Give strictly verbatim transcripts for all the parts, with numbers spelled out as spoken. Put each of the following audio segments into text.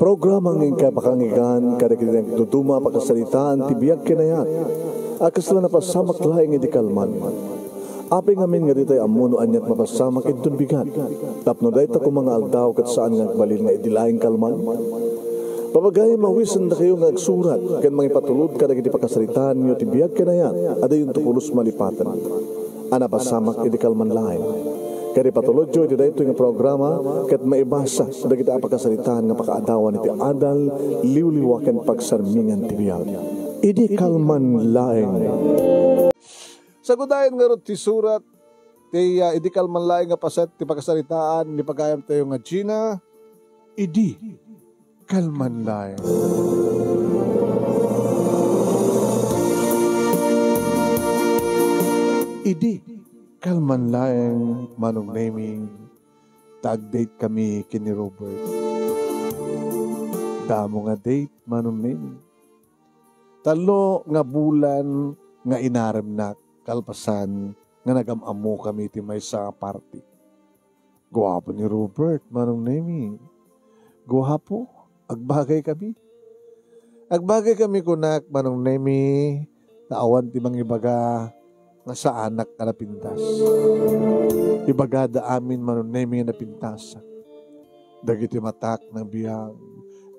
Programa nga inkay pakanggan kadagiti nagduduma a pakasaritaan ti biag ken ayat a kasla napasamak laeng idi kalman. Apay ngamin nga ditay ammo no aniat mapasamak inton bigat, tapno dayta koma nga aldaw ket saan nga agbalin nga idi laeng kalman? Papagayam, awisendakayo nga agsurat ken mangipatulod kadagiti pakasaritaanyo ti biag ken ayat a dayonto pulos malipaten a napasamak idi kalman laeng. Ket ipatulodyo iti daytoy nga programa ket maibasa dagiti a pakasaritaan nga pakaadawan iti adal, liwliwa ken pagsarmingan ti biag. Idi kalman laeng. Sagudayen ngarud ti surat ti, ah, idi kalman laeng nga paset ti pakasaritaan ni pagayamtayo nga Gina. Idi kalman laeng. Idi kalman laeng, Manong Nemi, ta ag-date kami ken ni Robert. Damo nga date, Manong Nemi. Tallo nga bulan nga inaremnak kalpasan nga nagam-ammo kami iti maysa a party. Guapo ni Robert, Manong Nemi. Guapo. Agbagay kami. Agbagay kami kunak, Manong Nemi, ta awan ti mangibaga nga saanak a napintas. Ibagada amin, Manong Nemi, nga napintas. Dagiti matak nga biag,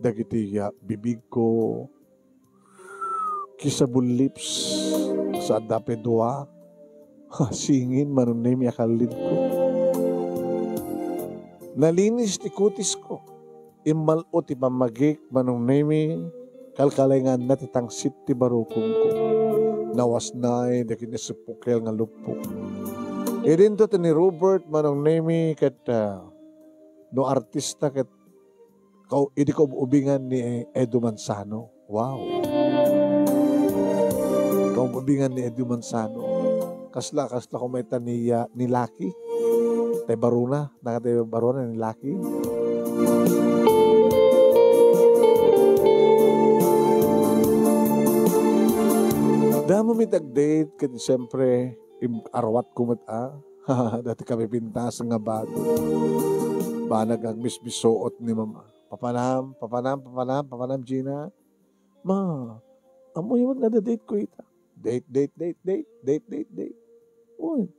dagiti, ah, bibigko, kissable lips, sa adda pay dua. Ha, singin, Manong Nemi, a kallidko. Nalinis ti kutisko. Immal-o ti pammagik, Manong Nemi, kalkalenganna ti tangsit ti barukongko. Nawasnay dagiti sepukel nga luppo. Idinto ti ni Robert, Manong Nemi, ket, ah, no artista ket kau-, idi kaub-ubingan ni Edu Manzano. Wow. Kaub-ubingan ni Edu Manzano. Kasla, kasla koma ita ni, ah, ni Lucky. Tay barona, nakatay barona ni Lucky. Damo mi ti ag-date, ket siyempre, im-, arwat ko met, ah. Dati kami pintas nga bado. Banag agmisbisuot ni mama. Papanam, papanam, papanam, papanam, Gina. Ma, ammoyo met nga da-date ko ita. Date, date, date, date, date, date, date. Uy.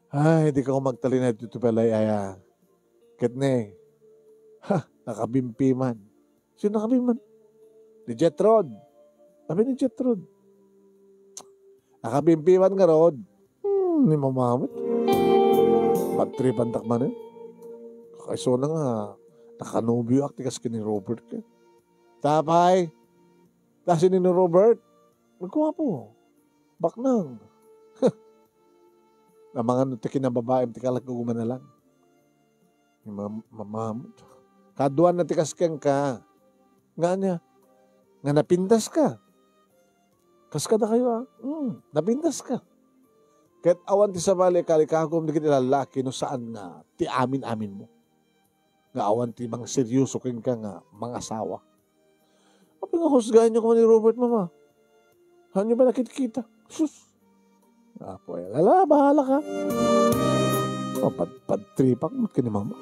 Ay, di ka ko magtalina dito pala, aya. Ket ne. Ha, nakabimpi man. Sino nakabimpi man? Ni Jetrod. Abi ni Jetrod. Nakabimpi man ngarud. Hmm, ni mamamit. Pagtripan tak man eh. Kaiso na nga, nakanobio ak ti kas ken ni Robert ken. Tapay, ta si ni Robert, nagkuwapo. Baknang. Amangan no ti kinababaem ti kalagkuguman na lang. Mam-, mamamot. Kaduan na ti kas kenka. Nga ania? Nga napintas ka. Kas kadakayo, ah. Hmm, napintas ka. Ket awan ti sabali, kalikagum, dagiti lallaki no saan nga ti amin-amin mo. Nga awan ti mangseryoso kenka nga mangasawa. Apay nga husgaenyo koma ni Robert, mama? Hanyo ba nakitkita? Sus! Apo, eh, lala, bahala ka. Mapad-, padtripak met ken ni mama.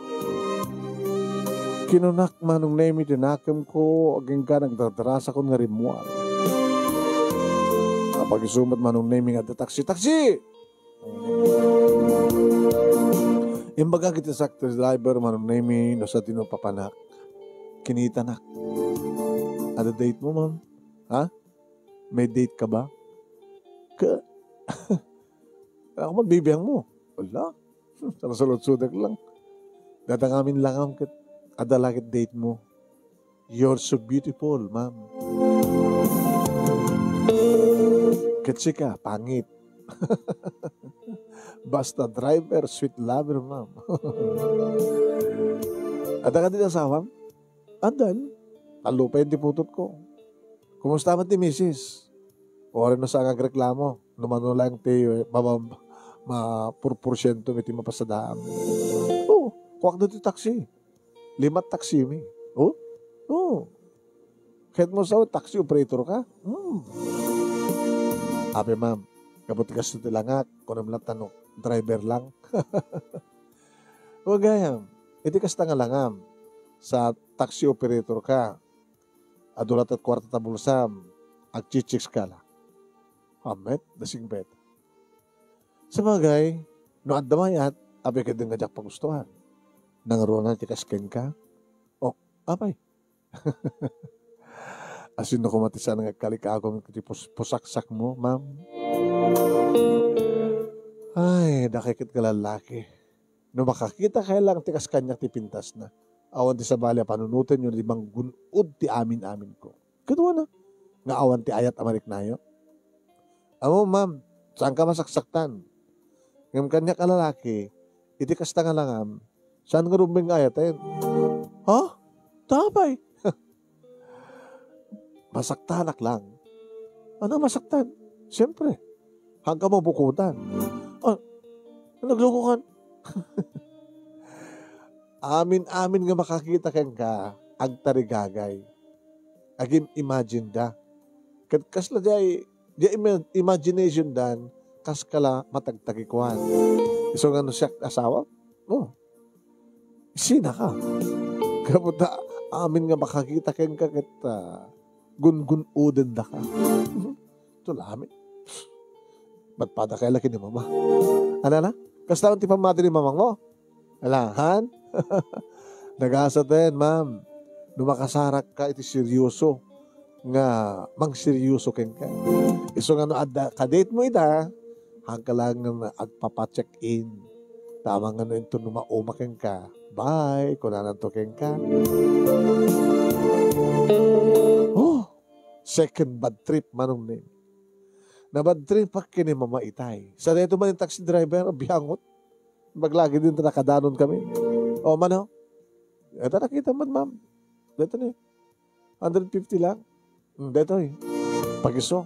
Kinunak, Manong Nemi, ti nakemko, agingga nagdadrasakon nga rimmuar. Apag-isu met, Manong Nemi, nga adda taksi. Taksi! Imbagak iti sakto driver, Manong Nemi, no sadino papanak. Kinitanak. Ada date mo, ma'am? Ha? May date ka ba? Ka-, ako man, bibiang mo. Wala. Sa masulod-sudak lang. Dadangamin lang ang ket-, ada lakit date mo. You're so beautiful, ma'am. Ket sika, pangit. Basta driver, sweet lover, ma'am. Ada ka din asawam? Adan. Talupay ti putotko. Kumusta man ti misis? Uray no saan nga agreklamo, no mano laeng ti, eh, mama-, ma-, pur-, porsiento iti mapasadaam. Oo, kuak dati taxi. Lima taxi mi. Oh? Oo. Kahit mo sa taxi operator ka? Hmm. Ape, ma'am, kabut kasto ti langak, kunam lang tano, driver lang. Wagayam, iti kasta nga langam, sa taxi operator ka. Adu latta ti kuarta ta bulsam, agchichicks ka la. Amet, dasing bet. Sabagay, no adda mayat, apay ket nga diak pagustuan. Nangruna ti kas kenka? Oh, apay. Asino koma ti saan nga agkalikagum iti pus-, pusaksak mo, ma'am? Ay, dakay ket nga lalaki. No makakita kay lang ti kas kaniak ti pintasna, awan ti sabali a panunotenyo di manggun-od ti amin-aminko. Kaduana, nga awan ti ayat a mariknayo. Amo, ma'am, saanka masaksaktan. Ngem kaniak a lalaki, iti kasta nga langam, saan nga rumbeng nga ayaten. Ha? Tapay? Masaktanak lang. Ano masaktan? Siyempre, hangka mabukutan. Ah, nagluko kan? Amin-amin nga makakita kenka, agtarigagay. Agim-imagine da. Ket kasla jay, jay ima-, imagination dan, kas kala matagtagikuan. Isu nga no siak asawa, oh, sina ka? Kaputa, amin nga makakita kenka ket, ah, gungun-oden da ka. Ito la amin. Ba't pada kay laki ni mama? Ala, ala? Kasta ti pammati ni mamang mo? Ala, han? Nagasaten, ma'am. No makasarak ka iti seryoso nga mangseryoso kenka. Isu nga no adda kadate mo ida, hangka lang nga agpapa-check-in. Tama nga no inton no mauma kenka, bye, kunananto kenka. Oh, second bad trip, Manong Nemi. Nabad trip ak ken ni Mama Itay. Sa dayto man yung taxi driver, biangot. Maglagi din ta nakadanon kami. O, mano? Eto, nakita man, ma'am. Dayto ni. Hundred fifty lang. Hmm, dayto eh. Pagiso.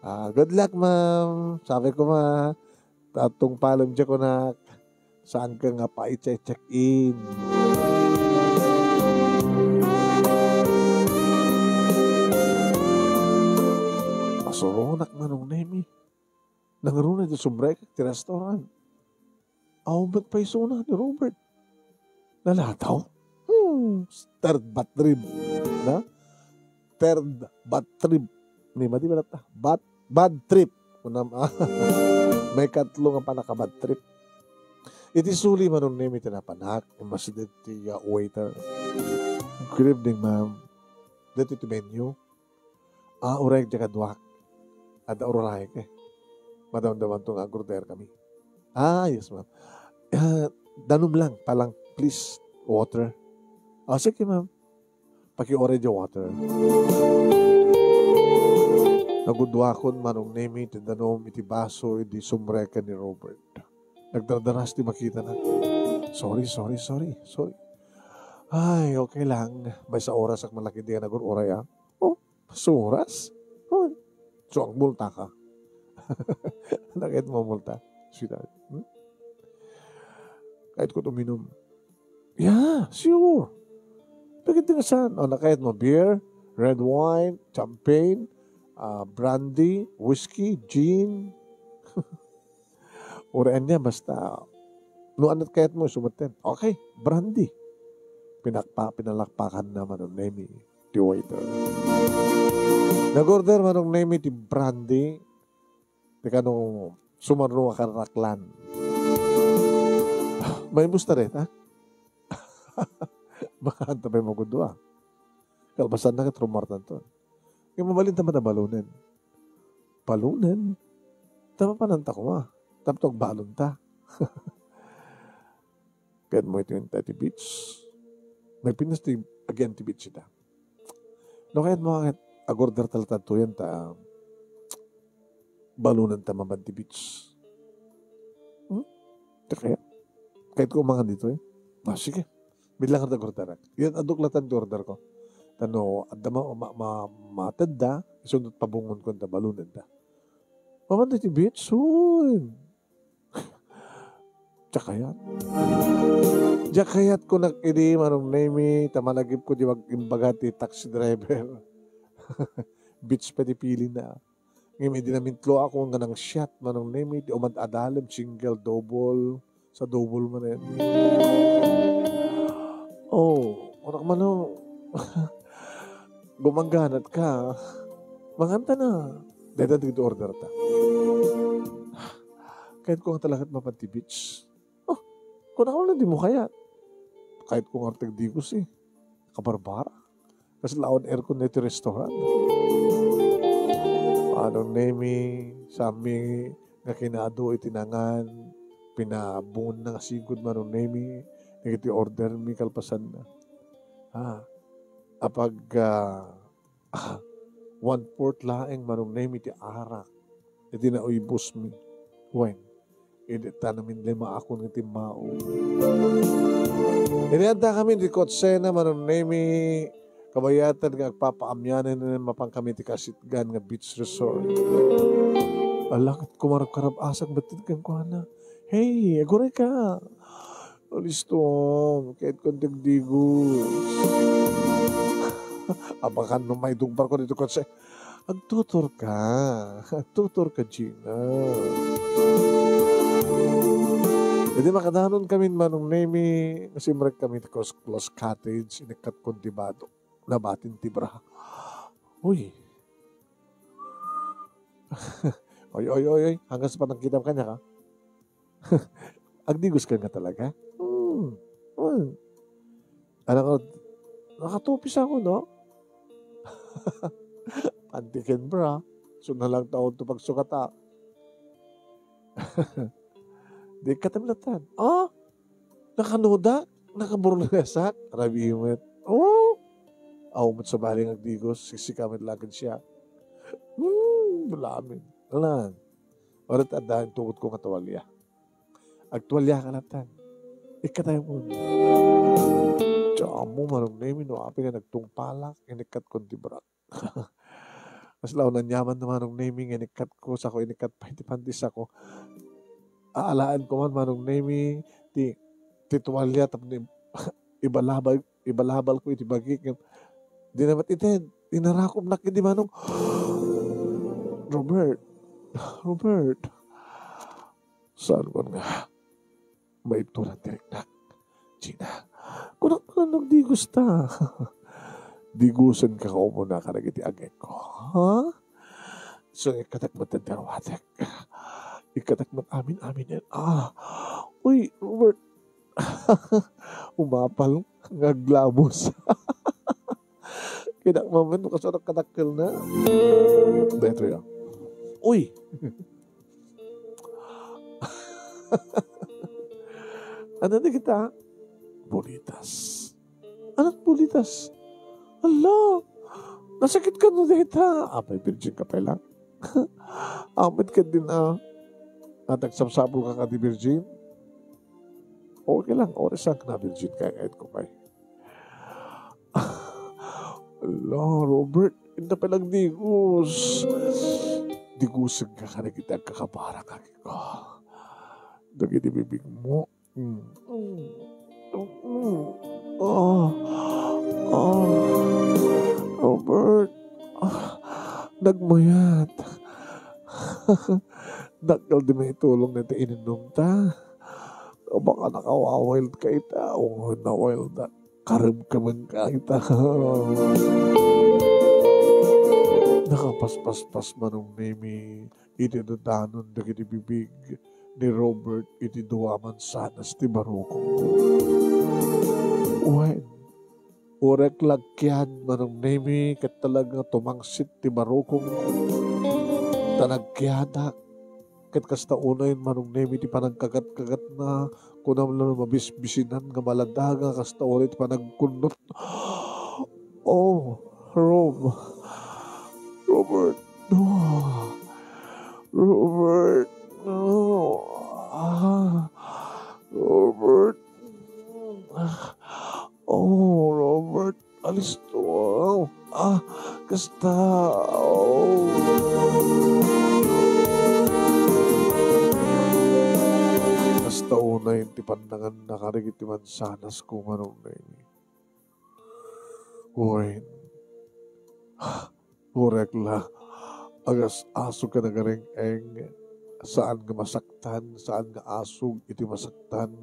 Ah, good luck, ma'am. Sabi ko, ma, tatong palem dya kunak. Saan ka nga pa i-check-in? Masuronak, Manong Nemi. Nangruna iti sumrekak ti restaurant. Aw, met pay isuna ni Robert. Nalataw? Hmm, third bad trip. Na? Third bad trip. Ni madi ba ta? Bad, bad trip. Kunam, ah. May katlo nga panaka-bad trip. Iti suli, Manong Nemi, ti napanak, immasideg ti, ah, waiter. "Good evening, ma'am. Dito ti menu." "Ah, uray, diak kaduak. Adda urayek eh. Madamdamanto nga agorder kami." "Ah, yes, ma'am. Ah, danum lang, palang, please, water." "Ah, sige, ma'am. Pakiuray diay water." Nagudduakon, Manong Nemi, ti danum iti baso idi sumreken ni Robert. Nagdardaras ti makitana. "Sorry, sorry, sorry, sorry." "Ay, okay lang. Maysa oras ak malaki diay nagur-uray, ah." "Oh, suras? Oh, so, agmulta ka." "Nakayat mo multa, sweetheart? Hmm? Kayat ko uminum." "Yeah, sure. Pagkita nga saan? Oh, nakayat mo beer, red wine, champagne, ah, brandy, whiskey, gin." Uri ania, basta no ania't kayat mo, isu metten. "Okay, brandy." Pinakpa-, pinalakpakan na, Manong Nemi, ti waiter. Nag-order, Manong Nemi, ti brandy. Ti kano sumarno a karaklan. May musta rin, ha? Baka anta pay magudua. Kalpasan na ket rumartan to. Yung mabalin ta mata balunen. Balunen? Ta mapananta koma. Tapno agbalon ta. Kayat mo iti, iti beach. May Pinas ti, again ti beach ita. No kayat mo, kayat agorder ta latta tuyan ta balunen ta mapan ti beach. Hmm? Kaya, kayat ko umangan dito eh. Ah, sige. Bilang ka order. Yan, aduk latan ti order ko. Tano, adda ma, ma, ma, matedda, isundot pabungon ko ta balunen ta. Mapan ti beach, uy. Diak kayat. Diak kayat ko nak idi, Manong Nemi, ta malagip ko di mag-imbaga ti taxi driver. Beach pa di pili na. Ngem idi namintlo ako nga nang shot, Manong Nemi, ti umad adalem, single, double, sa double manen. Oh, kunak mano, gumangganatka. Manganta na. Dayta dagiti order ta. Kayat ko nga talaga mapan ti beach. Oh, kunak mano, dimo kayat. Kayat ko nga agdigos eh. Kabarbara. Kasla on aircon na iti restaurant. Manong Nemi, sami nga kinado iti nangan, pinabungon na nga sigud, Manong Nemi, dagiti order mi kalpasanna. Ha? Apag, ah, one-fourth laeng, Manong Nemi, ti arak. Iti nauybos mi. Wen, idi ta namin lima akon nga timmao. Iniadda kami di kotsena, Manong Nemi, kabayatan nga agpapaamianan, mapan kami ti kasitgan nga beach resort. Ala, ket kumarab-karab-asak met kenkuana. Hey, aguray ka. Alisto, kayat ko agdigos. Abakan no maidungparko dito kotse. Agtutor ka. Agtutor ka, Gina. Idi makadanon kami, Manong Nemi, simrek kami ti Close Close Cottage, inikkat ko ti bado. Nabatin ti bra. Uy. Oy, oy, oy, oy. Hanggang sa panagkitam kanya ka. Agdigos ka nga talaga? Hmm. Hmm. Anak ko, nakatupis ako, no? Pantiken, bra. So na lang taon to pagsukata. Di ka tamlatan. Ah? Nakanuda? Nakaburlesak? Rabimet. Oh? Aw, met sa baling agdigos, siksika met lakad siya. Hmm, bulamin. Alan. Orat adda intugot ko nga tuwalya. Agtuwalya ka latan. Ikkatayo mo. Diyan mo, Manong Nemi, no, api nga nagtungpalak, inikkat ko ti brak. Mas law nanyaman na, Manong Nemi, nga inikkat ko, sako inikkat pa iti pantis ako. Aalaan ko man, Manong Nemi, ti, ti tuwalya, tapno ibalabal, ibalabal ko iti bagik. Di naman iten, inarakom na kidi Manong. Robert, Robert, saan ko nga maibturan ti riknak? Gina, kunak man no agdigos ta. Digosen ka nga umuna kadagiti agekko, ha? So, ikkatak met ti aruatek. Ikkatak met amin-amin yan. Ah, uy, Robert. Umapal nga aglabos. Kinak mamen, no, kasano kadakkel na? Dito yan. Uy! Ano na kita? Bolitas. Anong bolitas? Hala! Nasakit ka na dita. Apay, virgin ka pa lang. Amin ka din, ah. At nagsapsapul ka ka di virgin? Okay lang. Oras ang na virgin ka, kahit ko pa'y. Hala, Robert, inda pa lang digos. Digusag ka ka na kita agkakabara ka ko. Dagiti bibig mo. Mm. Mm. Mm. Ah. Ah. Robert. Ah. Nagmayat. Dakkel di maitulong na ti ininumta. Baka nakawawild ka ita. O, nawild. Karem ka man ka ita. Nakapaspaspas Manong Nemi iti dadanon dagiti bibig ni Robert iti dua a mansanas ti barukongko. Wen, urek la agkiad Manong Nemi ket talaga nga tumangsit ti barukongko. Ta nagkiadak ket kasta unay Manong Nemi ti panagkagat-kagatna, kunam la no mabisbisinan nga maladaga kasta unay ti panagkunnot. Oh, Rob. Robert. No. Robert. No. Ah. Robert. Ah. Oh, Robert. Alisto. Ah, kasta. Oh. Kasta unay ti pannangan na kadagiti mansanas ko, Manong Nemi. Wen, urek la, agas-asog ka nagareng-eng. Saan nga masaktan, saan nga asug iti masaktan,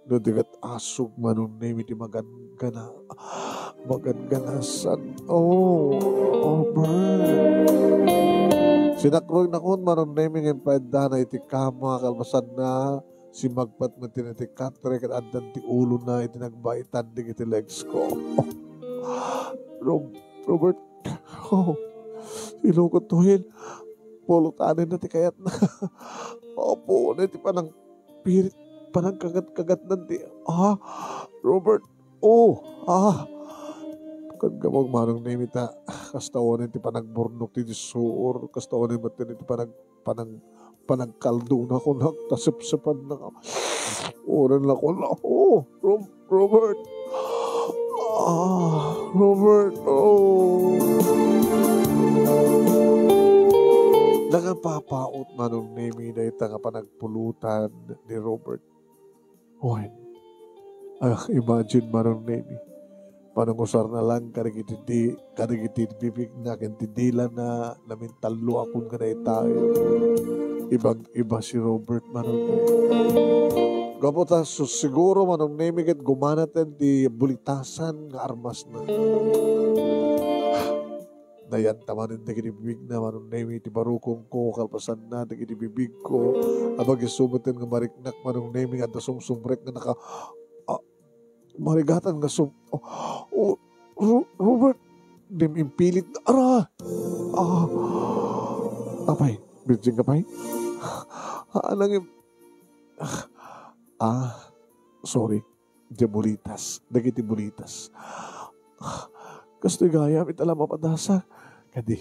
no di ket asug Manong Nemi ti magangana-, maganganasan. Oh, oh, burn. Sinakroy nakon Manong Nemi nga impaddana iti kama, kalpasanna, simmagpat met ti katre ket addan ti ulona iti nagbaitan dagiti legs ko. Rob-, Robert, oh, ilukot tuhin. Pulutanenna ti kayatna. Apo, na ti panangpirit, panangkagat-kagatnan ti, ah, Robert, oh, ah. Ket gapu Manong Nemi ta, kasta unen ti panagburnok ti, ti suor, kasta unen met ti panag-, panang-, panangkaldona kunak, ta sepsepanna. Unen la kunak, oh, Rob-, Robert. Ah, Robert, oh. Nangapapaut Manong Nemi dayta nga panagpulutan ni Robert. Wen, ah, imagine Manong Nemi. Panangusarna lang kadagiti di-, kadagiti bibigna ken ti dilana, namintalluakon nga naitayo. Ibang-iba si Robert Manong Nemi. Gapu ta su-, siguro Manong Nemi ket gumanaten ti bulitasan nga armasna. Nayanta manen dagiti bibigna Manong Nemi ti barukongko, kalpasanna dagiti bibigko. Apay, isu met nga mariknak Manong Nemi nga adda sumsumrek nga naka-, ah, marigatan nga sum-, oh, oh, Ro-, Robert, dim impilit. Ara! Ah, apay, virgin ka pay? Ah, nangim-, ah, sorry. Diay bulitas, dagiti bulitas. Ah, kastoy gayam, ita la mapadasa. Kadi,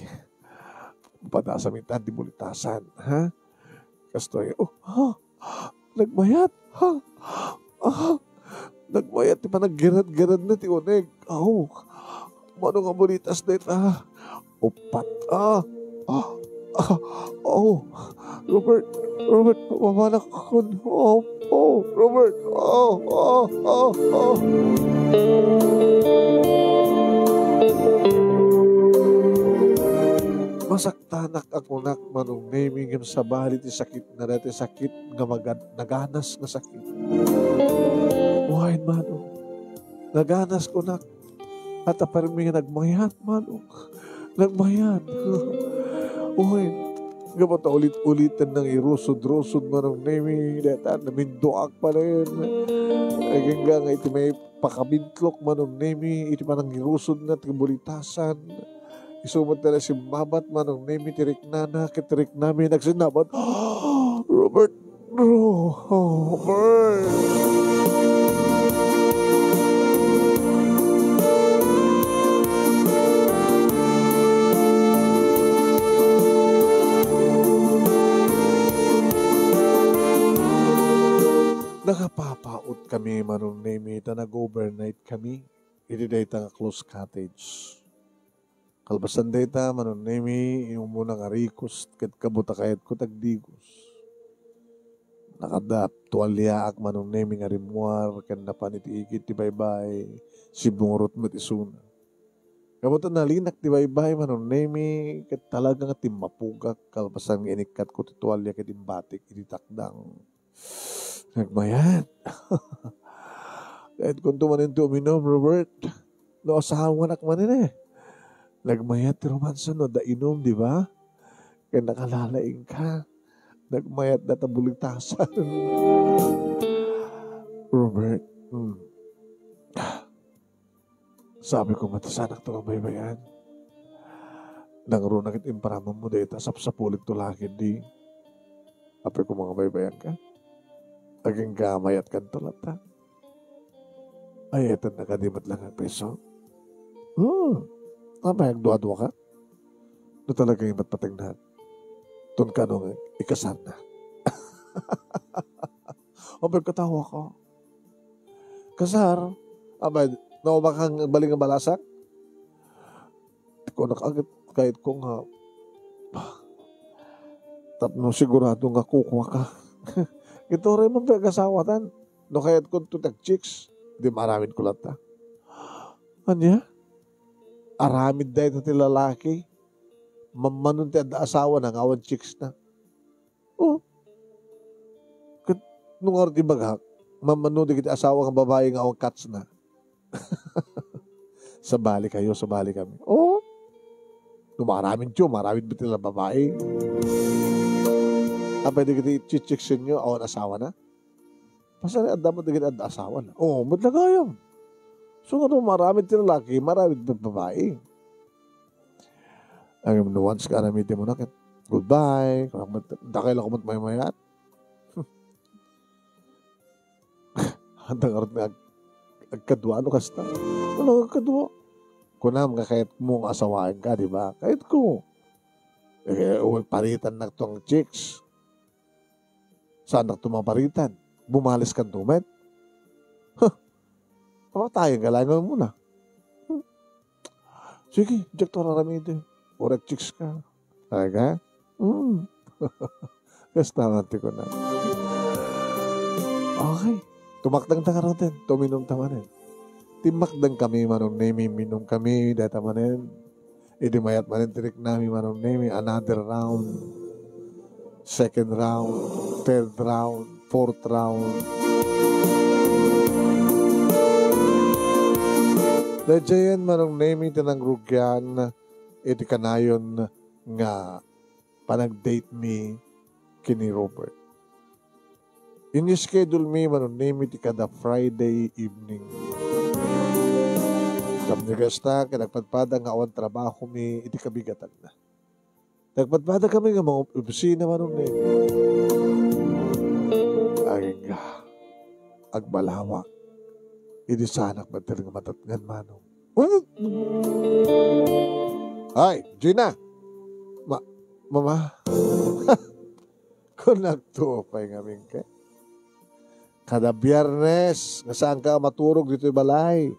mapadasa mi tan ti bulitasan, ha? Kastoy, oh, ha? Nagmayat. Ha? Ah, nagmayat ti panaggered-geredna ti uneg. Aw, mano nga bulitas dayta? Uppat. Ah, ah, ah, oh, Robert, Robert, mamanakon. Oh, oh, Robert. Oh, oh, oh, oh. Masak- tanak a kunak, Manong Nemi, ngem sabali ti sakitna, dayta ti sakit nga magad-, naganas nga sakit. Wen, Manong, naganas kunak. At apermi nga nagmayat, Manong. Nagmayat. Wen, gapu ta ulit-uliten nang irusod-rusod, Manong Nemi, dayta naminduak pa rin. Agingga nga iti may pakabintlok, Manong Nemi, iti panangirusodna ti bulitasan. Isu met ti nasimmabat, Manong Nemi, ti riknana, ket ti riknami nagsinnabat. Robert! Robert! Nakapapaot kami, Manong Nemi, ta nag-overnight kami iti dayta nga close cottage. Kalpasan dayta, Manong Nemi, umuna nga rikos ket gapu ta kayatko ti agdigos. Nakadap, tualiaak, Manong Nemi, nga rimmuar ken napan iti igid ti baybay, simmungurot met isuna. Gapu ta nalinak ti baybay, Manong Nemi, ket talaga nga timmapugak kalpasan nga inikkatko ti tualia ket imbatik iti takdang. Nagmayat. Kayatkonto manen ti uminum, Robert. No asawanak manen, eh. Nagmayat ti romansa no adda inum, di ba? Ken nakalalaing ka. Nagmayat dayta bulitasan. Robert, hmm. Sabi ko, "Matasanakto nga baybay-an. Nangruna ket imparamam mo dayta, sapsapulikto la ketdi." Apay ko, "Mangabaybay-an ka? Agingga mayatkanto latta. Ay, etan na kadi met lang nga piso." "Hmm. Apay, agdua-dua ka? No talaga nga imatpatengnak, ton kano nga ikasarna." Apay, katawa ka. Kasar, apay, no, makang bali nga balasak? Kunak, agit, kayatko nga, tapno sigurado nga kukua ka. Ituray mo pag-asawatan. No, kayatkonto ti agchicks, di maaramidko latta. Ania? Aramid dayta ti lalaki. Mammanon ti adda asawana nga awan chicks na. Oh, no ngarud ibagak, mamano dagiti asawa nga babai nga awan catch na. Sabali kayo, sabali kami. Oo. No maaramid kayo, maaramid met ti babai. Apay dagiti chichicks inyo, awan asawa na? Pasali adda met dagiti adda asawa na. Oo, met la gayam. So, nga no maaramid ti lalaki, maaramid met babai. Ang no once ka aramid mo na, ket goodbye. Dakay lang kumat maymayat. Adda ngarud nga ag-, agkadua, no kasta? Ano agkadua? Kunam nga kayatmo nga asawaen ka, di ba? Kayatko. Eh, paritan na tong chicks. Saan na tumaparitan? Bumales kan tumet? Huh! Papatayan ka lang muna. Hmm. Sige, diak to raramiden. Orek chicks ka. Talaga? Hmm. Kasta man ti kuna. Okay. Tumakdang ta ngaruden. Tuminum ta manen. Timmakdang kami, Manong Nemi, minum kami, dayta manen. Idi mayat manen, tirik nami, Manong Nemi, another round. Second round, third round, fourth round. Daydiayen, Manong Nemi, ti nangrugian iti kanayon nga panag-date mi ken ni Robert. Ini-schedule mi, Manong Nemi, ti kada Friday evening. Tapno kasta, ket nagpadpada nga awan trabaho mi iti kabigatanna. Nagpadpada kami nga mga opisina, Manong Nemi. Agingga, agbalawak. Idi saanak man ti nga madatngan, Manong. Ay, Gina! Ma-, Mama? Kunakto pay ngamin ket. Kada Biyernes, nga saanka a maturog ditoy balay.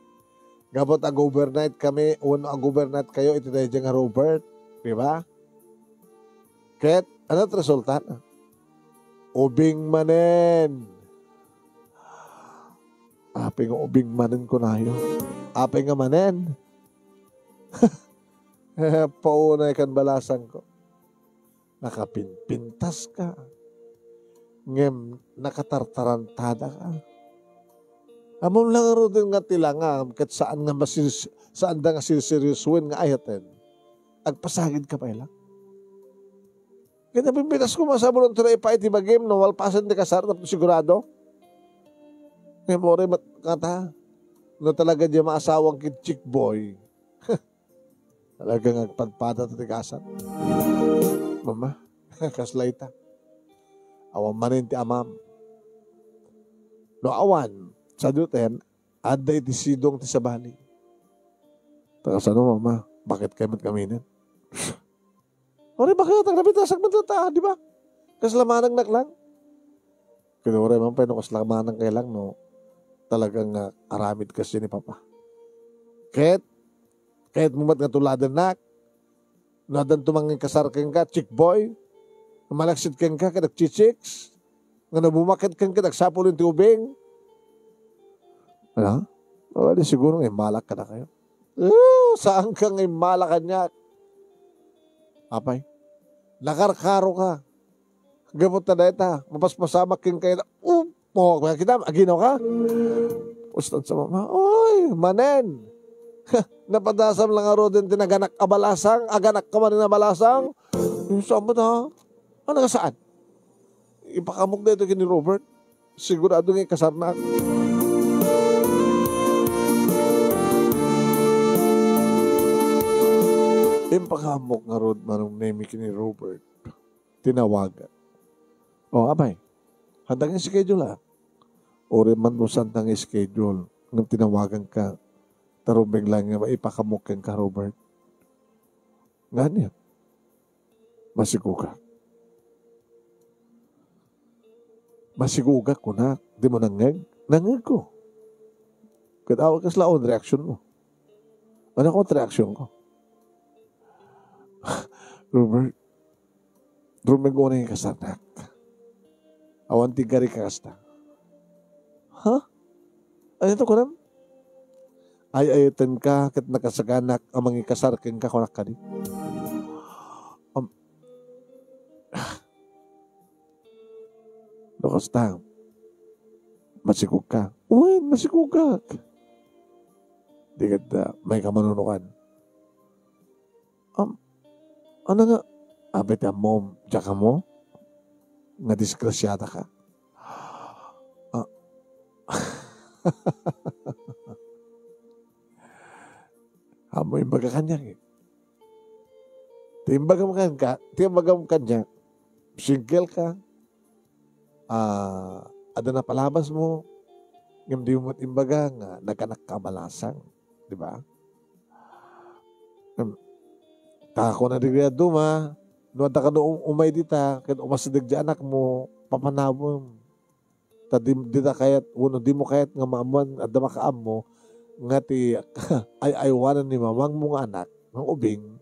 Gapu ta ag-overnight kami, wenno ag-overnight kayo iti daydiay nga Robert. Di ba? Ket, ano ti resulta? Ubing manen. Apay nga ubing manen kunayo? Apay nga manen? Paunay kan balasangko. Nakapinpintas ka. Ngem nakatartarantada ka. Ammom lang ngaruden nga ti langam ket saan nga masis-, saanda nga siseryosoen nga ayaten. Agpasagid ka pay lang. Ket napinpintas ko, masapul unto na ipaay ti bagim no malpasen ti kasar tapno sigurado. Ngem uray met kata, no talaga diay maasawang ket chick boy, talaga nga agpadpada ti kasar. Mama, kasla ita. Awan manen ti amam. No awan, saduten, adda iti sidong ti sabali. Ta kasano, Mama? Bakit kayo met kaminen? Uray, bakit? Agnabitasakman ta, di ba? Kasla manangnak lang. Ket uray man pay no kasla manang kay lang, no, talagang, ah, aramid kasi ni Papa. Ket, ket mo met nga tuladennak, no addan tumangin kasar kenka, chick boy, malaksid kenka, ket agchichicks, nga no bumakit kenka, agsapul ti ubing. Ano? O, di siguro nga immalak ka na kayo. Eh, saan ka nga immala kaniak? Apay, nakarkaro ka. Gapu ta dayta, mapaspasamak kenka ita. Um, mo, kita, aginaw ka? Ustan sa mama, oy, manen. Napadasam lang nga rodin ti naganak a balasang, aganak ka manen a balasang. Yung saan mo ta? Ano ka saan? Ipakamok dayto ken ni Robert. Sigurado nga ikasarnak. Impakamok ngarud, Manong Nemi, ken ni Robert. Tinawagan. O, apay. Handa nga schedule, ah. Uray man no saan nga schedule. Ngem tinawagan ka. Ta rumbeng lang nga maipakamok kenka, Robert. Nga ania? Masigugak. Masigugak, kunak. Di mo nangngeg? Nangngegko. Ket awan kasla on reaction mo. Ano ko reaction ko? Robert, rumbeng unay kasarnak. Awan ti gari ka kasta. Ha? Ano to, kunam? Ay-ayaten ka ket nakasaganak a mangikasar kenka, kunak kadi. Um, no kasta, Masikog ka. Wen, masikog ka. Di ket, ah, may kamanunukan. Am, ano nga? Apay ti ammom, diak ammo nga disgrasiada ka. Ah. Ammo imbaga kaniak, eh. Ti imbagam kan-, ka, ti imbagam kaniak, single ka, ah, adda napalabasmo, ngem dimo met imbaga nga nagkanak ka a balasang, di ba? Em, ta kunana dagiti dadduma, no adda kano um-, umay dita, ket umasideg ti anakmo, papanawem. Ta di, dita kayat, wenno dimo kayat nga maammoan, adda makaammo, nga ti ay-aywanan ni mamangmo nga anak, nga ubing,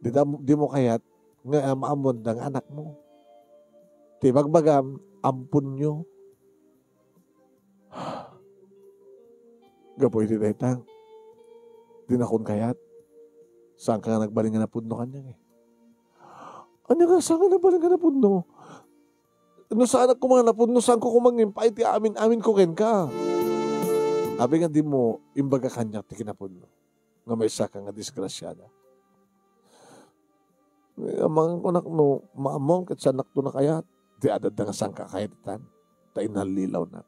dita, dimo kayat nga maammoan da nga anakmo. Ti bagbagam, amponyo. Gapu iti dayta, dinakon kayat. Saan ka nga nagbalin nga napudno kaniak, eh? Ania nga saan nga nagbalin nga napudno? No saanak koma nga napudno, saanko koma nga impaay ti amin-amin ko kenka. Apay nga dimo imbaga kaniak ti kinapudno nga maysa ka nga disgrasiada? Amangan ko nak no maammom ket saannakto nakayat. Ti adda nga saan ka kayat itan, ta inallilawnak.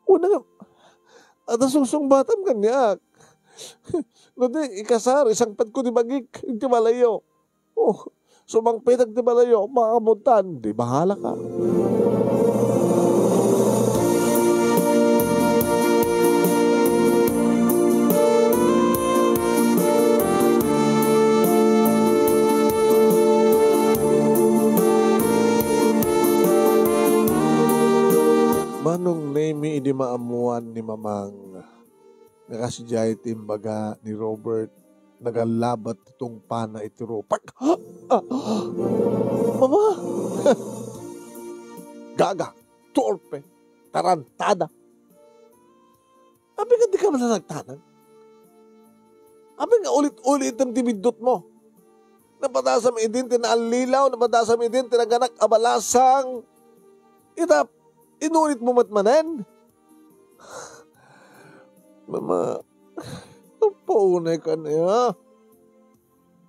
Una nga, adda sungsungbatam kaniak. No di, ikasar, isangpetko ti bagik iti balayyo. Oh, sumangpetek ti balayyo, makamuntan, di bahala ka. Manong Nemi idi maammuan ni Mamang nga kasdiay ti imbaga ni Robert, nagalabat ti tungpana iti rupek. Ah! Mama! Gaga, torpe, tarantada. Apay nga dika man nagtanag? Apay nga ulit-ulitem ti biddutmo? Napadasam idin ti naallilaw, napadasam idin ti naganak a balasang. Ita, inunitmo met manen? Mama, apaunay ka niya.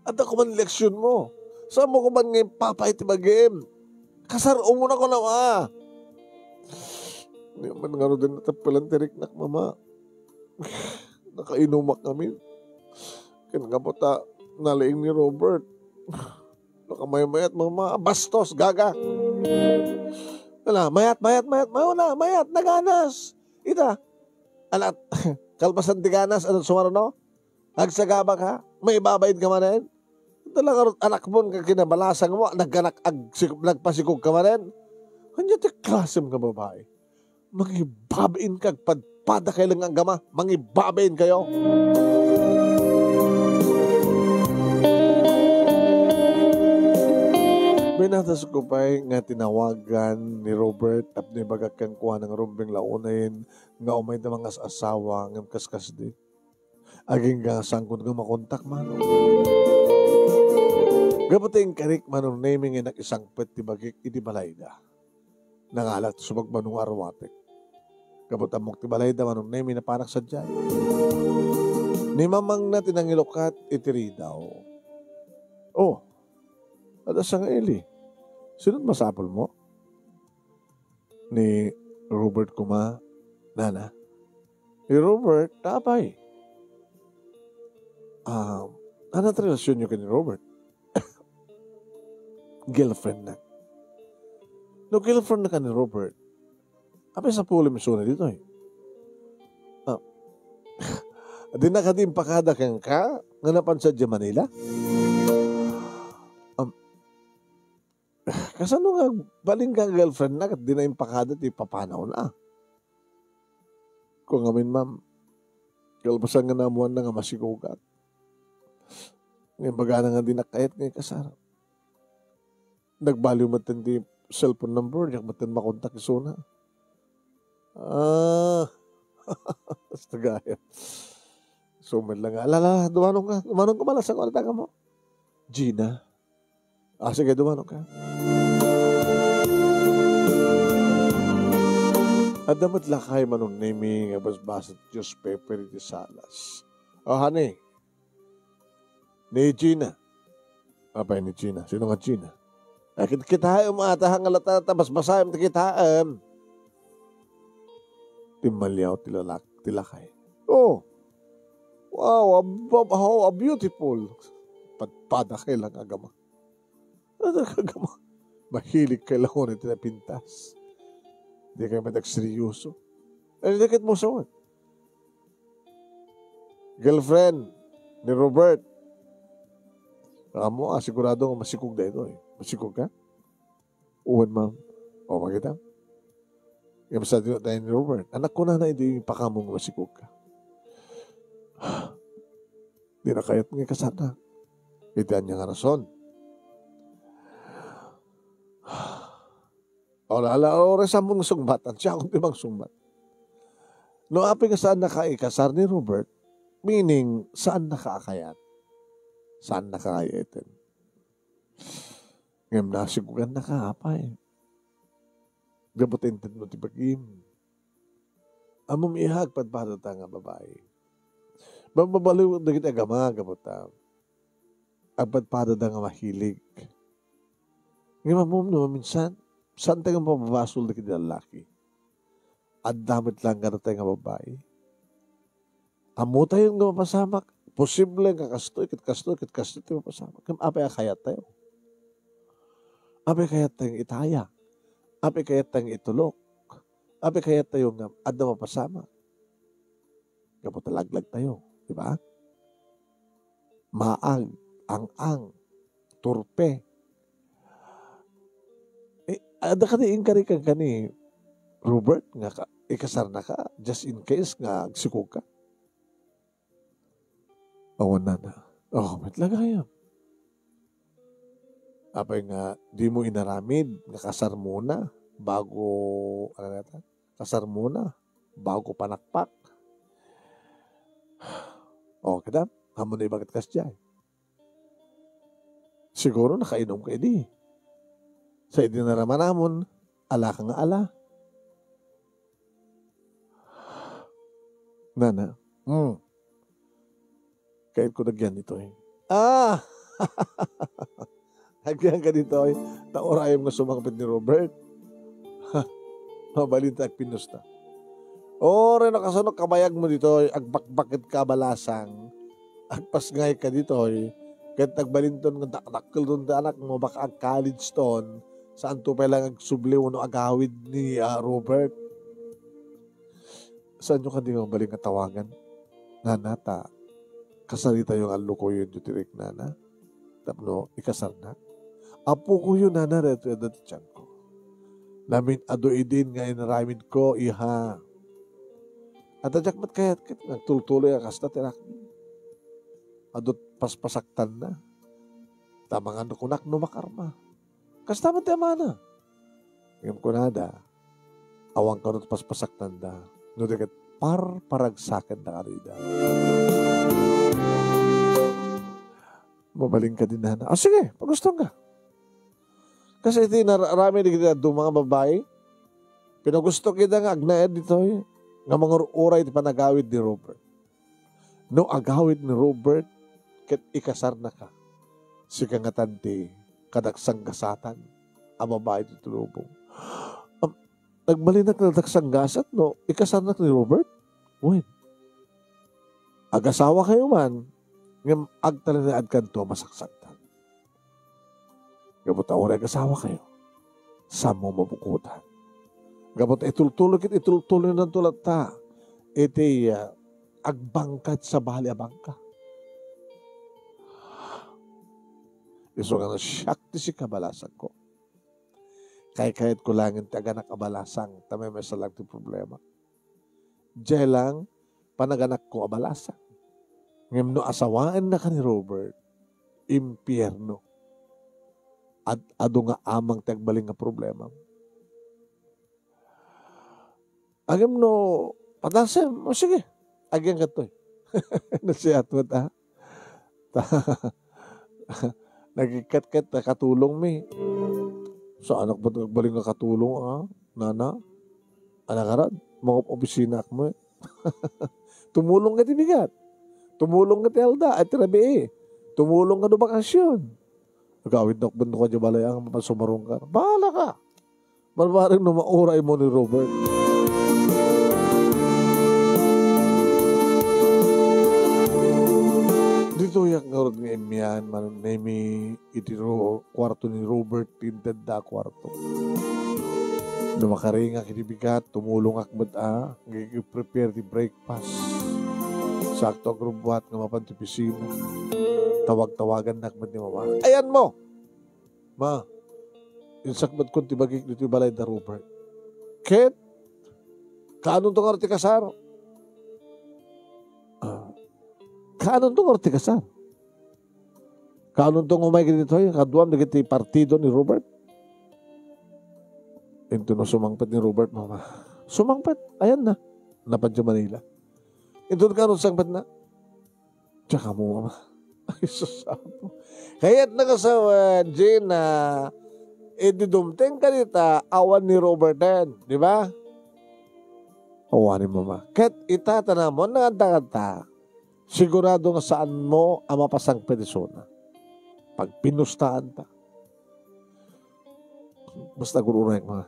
Adda ko man leksionmo. Saanmo ko man nga ipapa iti bagim. Kasar-o mo na ko na, ma. Di man ngarud din natappelan ti riknak, mama. Nakainumak ngamin. Ken gapu ta naliing ni Robert. Nakamaymayat, mama. Bastos, gaga. Ala, mayat, mayat, mayat, mayuna, mayat, naganas. Ita, ala, kalpasan ti ganas, ano, sumaruno? Agsagaba ka? Maibabain ka manen? Talaga rut anakmon nga kinabalasangmo, nagkanak-, agsik-, nagpasikog ka manen? Ania ti klasem nga babai? Mangibabain ka, agpadpada kay lang agama, mangibabain kayo. Binatas ko pay nga tinawagan ni Robert tapno ibagak kenkuana nga rumbeng la unayen nga umayda mangas-asawa ngem kaskasdi. Agingga nga sangkot nga makontak, Manong. Gapu ta inkarik, Manong Nemi, nga innak isangpet ti bagik iti balayda. Nangalak ti sumagmamano nga arwatek. Gapu ta ammok ti balayda, Manong Nemi, napanak sadiay. Ni mamangna ti nangilukat iti ridaw. Oh, adda sangili. Sino't masapulmo? Ni Robert koma, nana. Ni Robert, apay? Ah, ania ti relasionyo ken ni Robert? Girlfriendnak. No girlfriendnak ken ni Robert, apay sapulem isuna ditoy? Ah, di na kadi impakada kenka nga napan sadiay Manila? Um, Kasano nga agbalin ka girlfriendna ket di na impakada ti papanawna? Ko ngamin, ma'am, kalpasan nga naammoanna nga masikogak, nga imbagana nga dinak kayat nga ikasar. Nagbaliw metten ti cellphone number, diak metten makontak isuna. Ah, basta gayam. So, met la nga, ala, ala, dumanon ka, dumanon ka, malasang ko, ano taga mo? Gina. Ah, sige, dumanon ka. Adda met lakay, Manong Nemi, nga basbasa ti newspaper iti salas. O, honey, ni Gina. Apay ni Gina? Sino nga Gina? Ay, kit-, kitaem ata, nga lata, ta basbasaem ti kitaem. Timmaliaw ti lalak-, ti lakay. Oh. Wow, a, a, how a beautiful. Padpada kay lang agama. Ano ka agama? Mahilig kay lang iti napintas. Di kay matagseryoso. Ay, di ket mo sawat. Girlfriend ni Robert. Amo, ah, sigurado nga masikog daytoy. Masikog ka? Uwan, ma'am. O, makita? Yung sa tayo ni Robert. Anak ko na na, hindi yung pakamo nga masikog ka. Di na kayat nga kasana. Iti anya nga rason. Ala, ala, oras amon nga sungbatan. Siya akong timang sungbat. No, apay nga saan na ka ikasar ni Robert, meaning, saan na ka akayat? Saan na ka kayat? Ngem nasigugan na ka, apay. Gapu ta inted mo ti bagim. Ammom, iha, agpadpadada nga babai. Mababaliw dagiti agama, gapu ta agpadpadada nga mahilig. Ngem ammom no, minsan, saan tayo mapabasol dagiti lallaki? Adda met lang nga datay nga babai. Ammo tayo nga mapasamak. Posible nga kastoy, ket kastoy, ket kastoy ti mapasamak. Ngem apay a kayat tayo? Apay kayat tayo itaya? Apay kayat tayo itulok? Apay kayat tayo nga adda mapasamak? Gapu ta laglag tayo, di ba? Maag, ang-ang, turpe. Eh, adda kadi inkari kankani, Robert, nga ka-, ikasarna ka, just in case nga agsikog ka? Awan, nana. Oh, met la gayam. Apay nga, di mo inaramid nga kasar muna bago, ano na ta? Kasar muna bago panakpak. Oh, kita? Amo na ibagat kas diay. Siguro nakainom ka idi. Sa idi naramanamon, ala ka nga ala. Nana, hmm. Kayat ko dagyan ditoy. Ah! Agyan ka ditoy. Ta urayem nga sumangpet ni Robert. Mabalin ta agpinusta. Uray no kasano kabayag mo ditoy, agbakbak ket ka a balasang, agpasngay ka ditoy, ket agbalinton nga dakdakkelton ti anakmo, baka ag-college ton, saanto pay lang agsubli wenno agawid ni, ah, Robert. Saanyo kadi nga mabalin nga tawagan? Nana, ta kasaritayo nga allukoyonyo ti riknana tapno ikasarnak. Apokoyo, nana, daytoy adda ti tiyanko. Namin-adu idin nga inaramidko, iha. Adda diak met kayat ket nagtultuloy a kasta ti anak. Adu paspasaktanna. Ta mangan kunak no makarma. Kasta met ti amana. Ngem kunada, awan kano ti paspasaktanda, no di ket parparagsakenda karida. Mabalin kadi, nana. Ah, sige, pagustonka. Kas iti nar-, aramid dagiti dadduma nga babbai, pinagusto kida nga agnaed ditoy nga mangur-uray ti panagawid ni Robert. No agawid ni Robert ket ikasarnaka, sika ngatan ti kadaksanggasatan a babai ti tulubong. Am, nagbalinak kadaksanggasat no ikasarnak ni Robert? Wen. Agasawakayo man, ngem agtalinaedkanto a masaksaktan. Gapu ta uray agasawakayo, saanmo mabukodan. Gapu ta itultuloy ket itultuloynanto latta iti, ah, agbangka iti sabali a bangka. Isu nga no siak ti sika, balasangko, kaykayatko laengen ti aganak a balasang ta maymaysa laeng ti problema. Diay lang panaganakko a balasang. Ngem no asawaennaka ni Robert, impierno. Ad-, adu nga amang ti agbalin nga problemam. Ngem no padasem, o sige, agyanka ditoy. Nasiat met, a? Ta-, nagikkat-kat ta katulongmi. Saanak met agbalin nga katulong, a, nana? Ania ngarud, mangob-obisinak met. Tumulong ka iti bigat. Tumulong ka iti alda, iti rabii. Tumulong ka no bakasion. Agawidnak met no kadi balay, a, mapan sumarungkar. Bahala ka. Barbareng no mauray mo ni Robert. Ditoyak ngarud nga immian, Manong Nemi, iti ro-, kuarto ni Robert, ti intedda a kuarto. No makaringak iti bigat, tumulongak met a, nga i-prepare ti breakfast. Sakto agrubbuat nga mapan ti opisina. Tawag-tawagannak met ni Mama. Ayanmo! Ma, insakbadkon ti bagik ditoy balay da Robert. Ket, kaanonto ngarud ti kasar? Ah, kaanonto ngarud ti kasar? Kaanonto nga umay ditoy, kaduam dagiti partido ni Robert? Inton no sumangpet ni Robert, Mama. Sumangpet, ayanna. Napan idiay Manila. Inton kaano sangpetna? Diak ammo, Mama. Ay, sus, Apo. Kayatna nga sawen, Gina, idi dumteng ka dita, awan ni Roberten, di ba? Awanen, Mama. Ket ita, ta namon nga adda kanta, sigurado nga saanmo a mapasangpet isuna. Pagpinustaanta. Basta agur-urayek, Mama.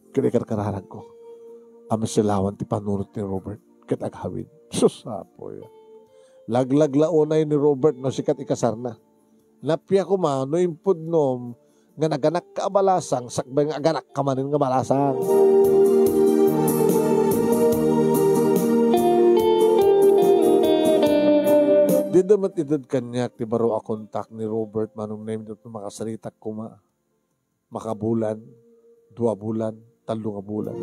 Ket ikarkararagko a masilawan ti panunot ni Robert ket agawid. Sus, Apo, ya. Laglag la unay ni Robert no sika ti ikasarna. Nappiak koma no impudnom nga naganakka a balasang sakbay nga aganakka manen nga balasang. Dida met ited kaniak ti baro a kontak ni Robert, Manong Nemi, no makasaritak koma. Makabulan, dua bulan, tallo nga bulan.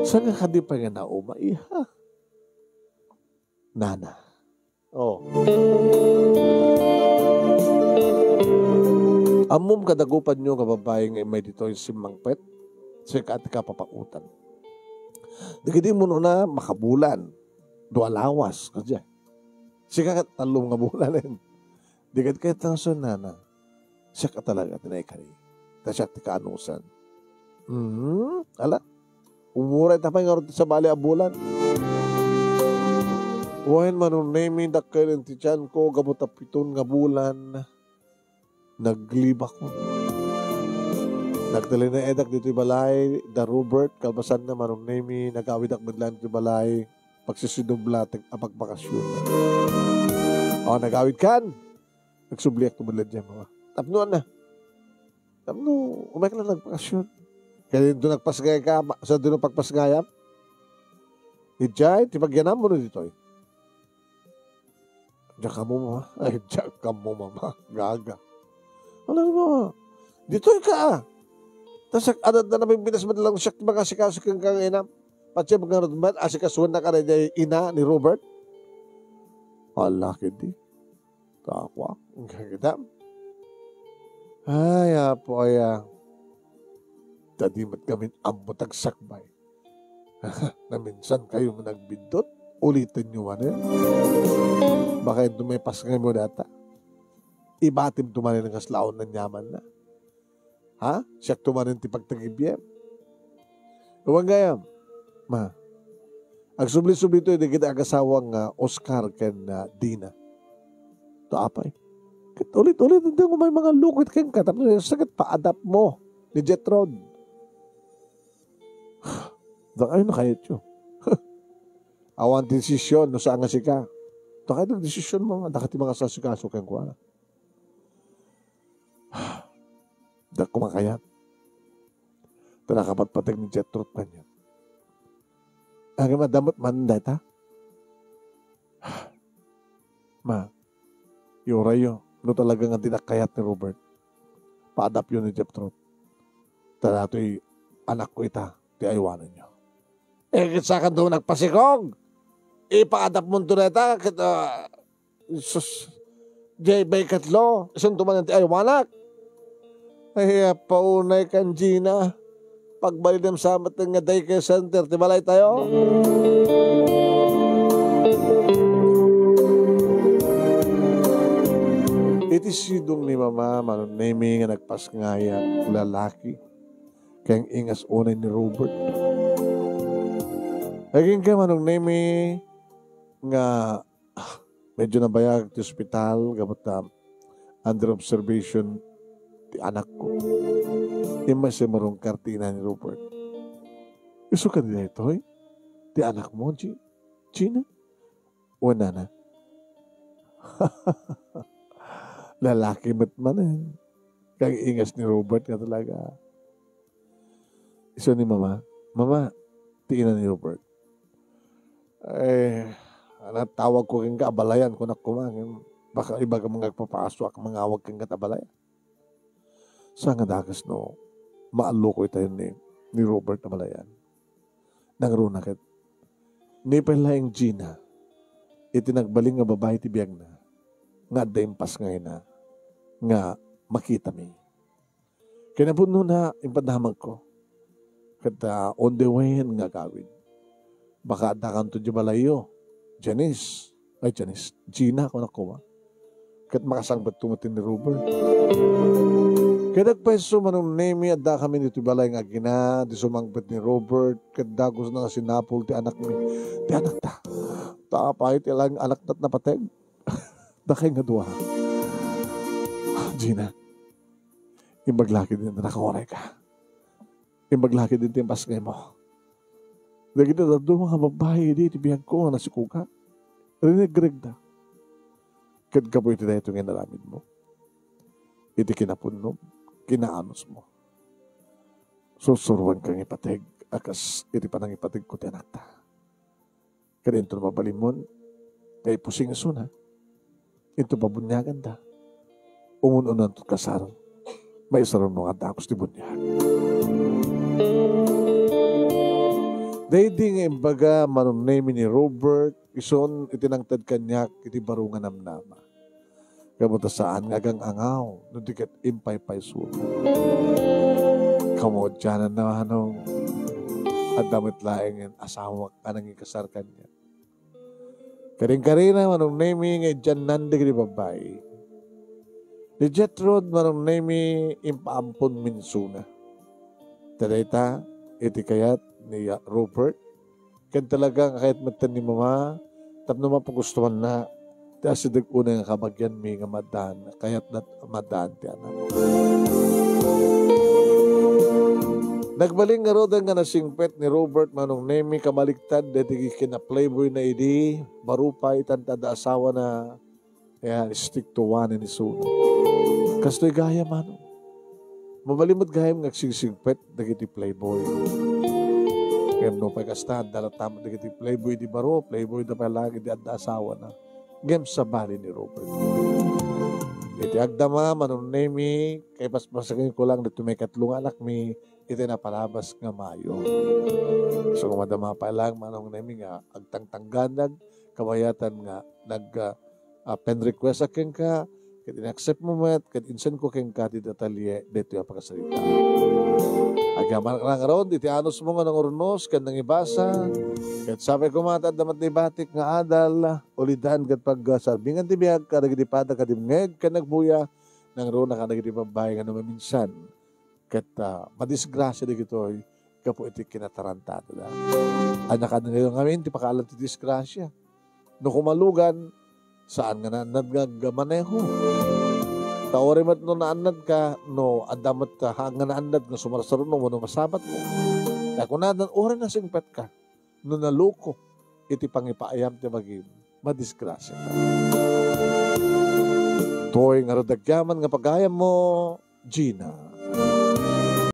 Saan nga kadi pay nga nauma, iha? Nana. Oh. Ammom, kadagupanyo nga babai nga immay ditoy simmangpet, sika ti kapapakutan. Dagiti munona, makabulan, dua lawas, kadi. Sika ket tallo nga bulan, eh. Di ket kayat nga sunana, siak a talaga ti naikari. Ta siak ti kaanusan. Mhm. Ala, umuray ta pay ngarud ti sabali a bulan. Wen, Manong Nemi, dakkel ti tianko, gapu ta piton nga bulan, naglibakon. Nagtalinaedak ditoy balay da Robert, kalpasanna, Manong Nemi, nagawidak met laeng ditoy balay, pagsisidublatek a pagbakasyon. O, nagawidkan? Nagsubliak ti met laeng diay, Mama. Tapno, ana? Tapno, umayka la nagpakasyon. Kadi dito nagpasngayka, ma-, sa dino pagpasngayam? Idiay, ti pagyanammo no ditoy? Diak ammo, Mama. Ay, diak ammo, Mama. Gaga. Ano, Mama? Ditoy ka, ah. Tas siak, adda na pimpinas met lang siak ti mangasikaso kenka nga inam. Patse ngarud met, asikasuennak a daydiay ina ni Robert. Ala, kadi. Kakuak, kita. Ay, Apo, aya. Ta di met kami ammo tagsakbay. Naminsan kayo nga nagbiddut, ulitenyo manen. Baka ito may pasngaymo data. Ibatimto manen nga slaon nan yaman na. Ha? Siakto manen ti pagtagibiem. Awan gayam, Ma. Agsubli-subli to, dagiti agasawa nga Oscar ken, ah, Dina. To apay. Ket ulit-ulit, hindi mo may mga lukit kenka. Tapos, sakit pa, adapt mo ni Jethro. Dakayo na kayatyo. Awan ti desisyon, no saan nga sika. Dakayo ti desisyon mo, dakayo ti mga sasikaso kenkuana. Diak koma kayat. Ta nakapatpateg ni Jethro kaniak. Agay madamot man dayta. Ma, iurayyo, no talaga nga dinak kayat ni Robert, paadapyo ni Jethro. Ta datoy anakko ita, ti aywanenyo. Eh, ket sakanto nagpasikog. Ipaadapmonto dayta, ket, ah, sus, diay baykatlo, isunto manen ti aywanak. Ay, paunay kan Gina. Pagbalinem sa met nga daycare center ti balay tayo. Iti sidong ni Mama, Manong Nemi nga nagpasngayam, lalaki. Ken ingas unay ni Robert. Agingga, Manong Nemi, nga, ah, medyo nabayag ti ospital gapu ta under observation ti anakko. Immay sa marungkar ti ina ni Robert. Isu kadi daytoy ti anakmo, Gi-, Gina? Wen nana. Lalaki met manen. Kag ingas ni Robert nga talaga. Isu ni Mama, "Mama," ti ina ni Robert. "Eh, natawag ko kenka, abalayan ko nak koma, ngem baka ibaga nga agpapaso ak mangawag kenka ta abalayan." Sa nga dakes no, maalluko itayon ni, ni Robert abalayan. Nangruna ket, ni pay laeng Gina, iti nagbalin nga babai ti biagna, nga adda impasngayna, nga makitami. Kinapudnona, impadamagko. Ket, ah, on the way nga agawid. Baka addakanto di balayyo. Janice. Ay, Janice. Gina, kunak koma. Ket makasangpetto met ni Robert. Ket agpayso, Manong Nemi, adda kami ditoy balay nga agina, di sumangpet ni Robert, ket dagus na nga sinapol ti anakmi. Ti anakta. Ta apay ti lang anakta napateg. Dakay nga dua. Gina, imbag la ketdin a nakaurayka. Imbag la ketdin ti impasngaymo. Dagiti dadduma nga babbai idi iti biagko nga nasikuka, rinegregda. Ket gapu iti daytoy nga inaramidmo, iti kinapudnom, kinaanusmo, sursuroanka nga ipateg a kas iti panangipategko ti anakta. Ket inton mabalinmon nga ipusing isuna, inton pabuniaganda, umun-unanto kasar, maisaruno nga dagus ti buniag. Daydi nga imbaga, Manong Nemi, ni Robert, isun iti nangted kaniak iti baro nga namnama. Gapu ta saan nga agang-angaw no di ket impaypayso. Kamudianan na, Manong, adda met laengen asawak a nangikasar kaniak. Karinkarina, Manong Nemi, nga idiannan dagiti babbai. Ni Jethro, Manong Nemi, impaampon minsuna. Ta dayta, iti kayat ni Robert, ken talaga nga kayat metten ni Mama tapno mapagustuanna ti asideg unay nga kabagianmi nga maaddaan, kayatna a maaddaan ti anak. Nagbalin ngaruden nga nasingpet ni Robert, Manong Nemi, kamaliktad daydi kinaplayboyna idi, baro pay ita adda asawana, Ayan, stick to one and isu. Kastoy gayam, Manong. Mabalin met gayam nga agsigsigpet dagiti playboy. Ngem no pay kasta, adda latta met dagiti playboy idi baro, playboy da pay laeng idi adda asawana. Ngem sabali ni Robert. Iti agdama, Manong Nemi, kaipaspasaken ko lang ditoy maikatlo nga anakmi, iti napalabas nga Mayo. So, madama pay laeng, Manong Nemi, nga agtangtangganag, kabayatan nga nag, ah, ah, friend request a kenka, ket in-accept mo met, ket insend ko kenka ti detalye daytoy a pakasarita. Agyaman ka ngarud iti anusmo nga nangurnos ken nangibasa, ket sapay koma ta adda met naibatik nga adal, ulidan ket pagsarbingan ti biag kadagiti pada ket dimngeg ken nagbuya, nangruna kadagiti babbai nga no maminsan ket, ah, madisgrasia dagitoy gapu iti kinatarantadoda. Ania kadi ngamin ti pakaalam ti disgrasia? No kumalugan, saan nga naannad nga agmaneho. Ta uray met no naannadka, no adda met, ah, nga naannad nga sumarsaruno wenno masabatmo. Ta kunadan, uray nasingpetka, no naluko iti pangipaayam ti bagim, madisgrasiaka. Toy ngarud agyaman nga pagayammo, Gina.